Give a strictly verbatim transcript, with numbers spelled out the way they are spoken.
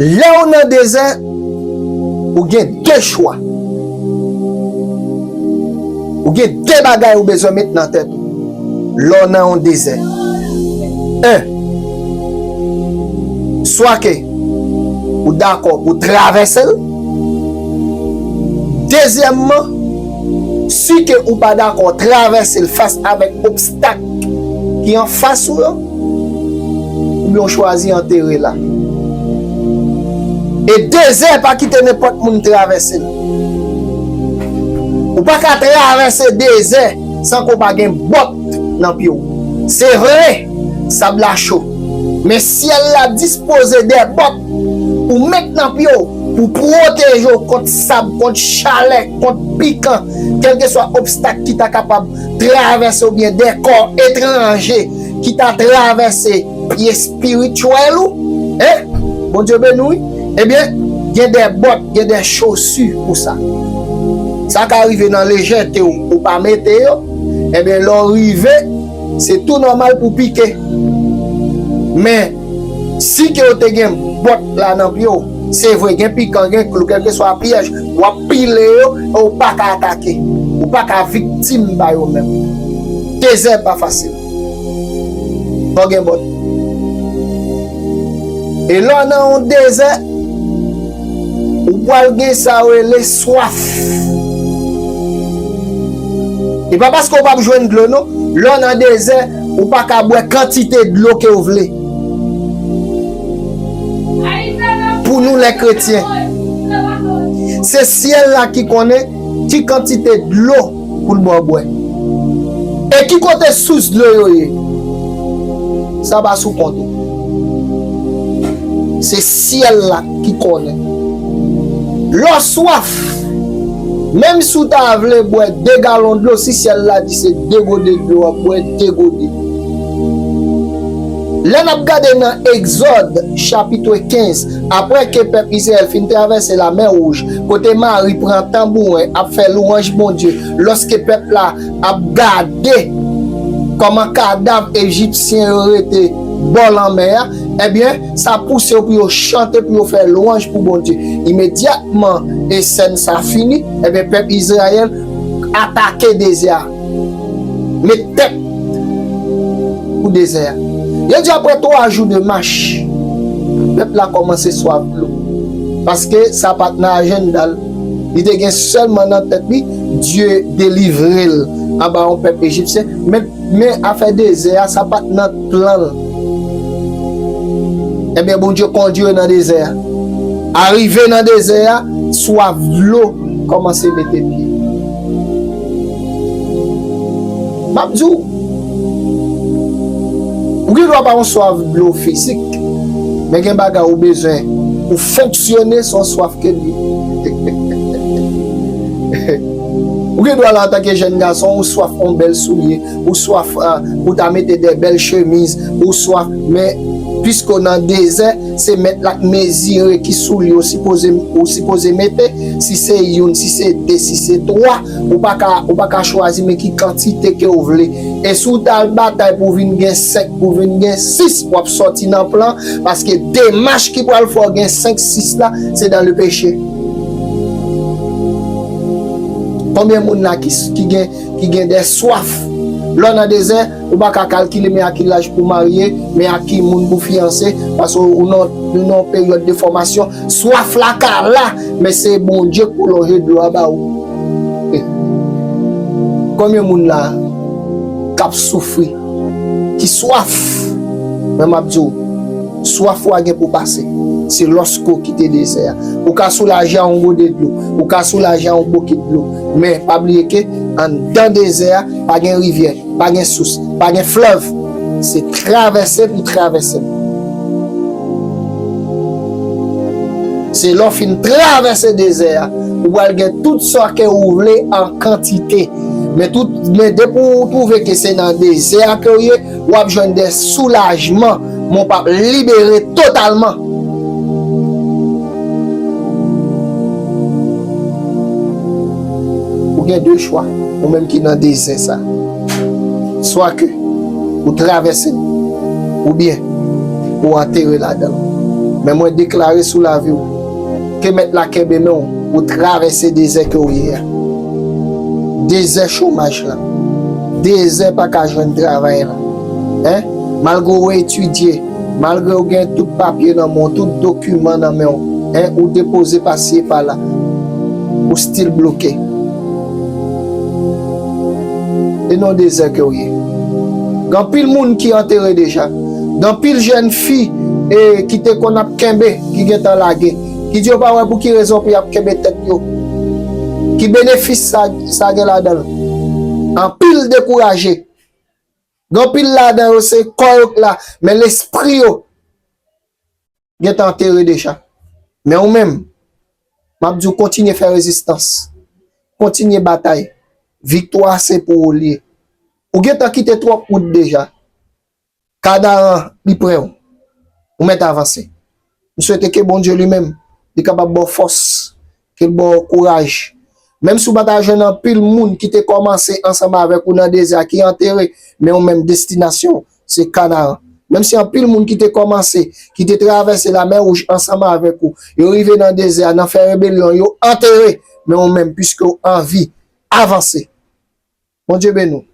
Lè w nan dezè, ou gen de chwa. Ou gen de bagay ou bezwen met nan tèt ou lè w nan yon dezè. En, swa ke ou dakò pou travèse l. Dezyèmman, si ke ou pa dakò travèse l fas avèk obstak ki anfas ou yo, oubyen w chwazi antere la. E dezè pa kite nenpòt moun travèse l. Ou pa ka travèse dezè san ke w pa gen bòt nan pye w. Se vre, sab la cho, men syèl la dispoze de bòt pou met nan pye w, pou pwoteje w kont sab, kont chalè, kont pikan, kèlkeswa obstak ki ta kapab travèse oubyen de kò etranje ki ta travèse pye espirityèl ou. En? Bondye beni w, wi. Ebyen, gen de bòt, gen de chosi pou sa. Sa ka rive nan lejète w, ou pa mete yo. Ebyen, lè w rive, se tou nòmal pou pike. Men, si ke w te gen bòt la nan pye w, se vre, gen pikan, gen klou, kèlkeswa pyèj, w ap pile yo, e w pa ka atake. Ou pa ka viktim ba yo menm. Dezè pa fasil. Fò gen bòt. E lè w nan yon dezè, ou pral gen sa yo rele swaf. E pa paske w p ap jwenn dlo, non. Lè w nan dezè, ou pa ka bwè kantite dlo ke w vle. Pou nou, lè kretyen, se syèl la ki konnen ki kantite dlo pou l ba w bwè. E ki kote sous dlo yo ye? Sa pa sou kont ou. Se syèl la ki konnen. Lè w swaf, menm si w ta vle bwè de galon dlo, si syèl la di se de gode dlo, w ap bwè de gode. Lè n ap gade nan Egzòd, chapit kenz, apre ke pèp Izrayèl fin travèse Lamè Wouj, kote Mari pran tanbouren ap fè lwanj Bondye, lòske pèp la ap gade kòman kadav ejipsyen yo rete bò lanmè a, ebyen, sa pouse yo pou yo chante, pou yo fè lwanj pou Bondye. Imedyatman, e sèn sa fini, ebyen, pèp Izrayèl atake dezè a. Met tèt pou dezè a. Yo di apre twa jou de mach, pèp la kòmanse swaf dlo. Paske sa pa t nan ajanda l. Li te gen sèlman nan tèt li, Dye delivre l anba yon pèp ejipsyen. Men, men afè dezè a, sa pa t nan plan l. Ebyen, Bondye kondui yo nan dezè a. Arive nan dezè a, swaf dlo kòmanse mete pye. M ap di w, ou gen dwa pa yon swaf dlo fizik, men gen bagay ou bezwen pou fonksyone, se yon swaf ke l ye. Ou gen dwa la, antanke jèn gason, ou swaf yon bèl soulye, ou swaf, ah, pou ta mete de bèl chemiz, ou swaf, men piske w nan dezè, se mèt la k mezire ki soulye ou sipoze, ou sipoze mete, si se youn, si se de, si se twa, ou pa ka, ou pa ka chwazi men ki kantite ke w vle. E si w t al batay pou w vin gen senk, pou w vin gen sis, w ap sòti nan plan, paske demach ki pral fè w gen senk, sis la, se dans le péché. Konbyen moun la ki, ki gen, ki gen de swaf? Lè w nan dezè, ou pa ka kalkile men a ki laj pou w marye, men a ki moun pou w fiyanse, paske ou nan, ou nan yon peryòd de fòmasyon. Swaf la ka la, men se Bondye k pou lonje dlo a ba ou. Konbyen moun la k ap soufri, ki swaf? Men m ap di w, swaf ou a gen pou pase. Se lòske w kite dezè a. Ou ka soulaje a yon gode dlo. Ou ka soulaje a yon bokit dlo. Men pa bliye ke anndan dezè a, pa gen rivyè, pa gen sous, pa gen flèv. Se travèse pou travèse. Se lè w fin travèse dezè a, ou pral gen tout sa ke ou vle an kantite. Men tout, men depi ou twouve ke se nan dezè a ke w ye, w ap jwenn de soulajman, men w p ap libere totalman. Ou gen de chwa, ou menm ki nan dezè sa. Swa ke ou travèse l, oubyen ou antere ladan l. Men mwen deklare sou lavi w, ke Mèt la kenbe men w pou travèse dezè ke w ye a. Dezè chomaj la. Dezè pa ka jwenn travay la. Hein? Malgre w etidye, malgre w gen tout papye nan men w, tout dokiman nan men w, hein, ou depoze pasi e pala, ou still bloke. E nan dezè ke w ye. Gen anpil moun ki antere deja. Gen anpil jèn fi e ki te konn ap kenbe, ki gentan lage. Ki di yo pa wè pou ki rezon pou y ap kenbe tèt yo. Ki benefis sa, sa gen ladan l. Anpil dekouraje. Gen anpil ladan yo se kò yo k la, men lespri yo gentan antere deja. Men ou menm, m ap di w kontinye fè rezistans. Kontinye batay. Viktwa se pou ou l ye. Ou gentan kite twòp wout deja. Kanaran, li prè w. Ou mèt avanse. M swete ke Bondye li menm, li kapab ba w fòs, ke l ba w kouraj. Menm si w pa ta jwenn anpil moun ki te kòmanse ansanm avèk ou nan dezè a, ki antere, men ou menm destinasyon w, se Kanaran. Menm si anpil moun ki te kòmanse, ki te travèse Lamè Wouj ansanm avèk ou, yo rive nan dezè a, nan fè rebelyon, yo antere, men ou menm, piske w anvi avanse. Bondye beni w.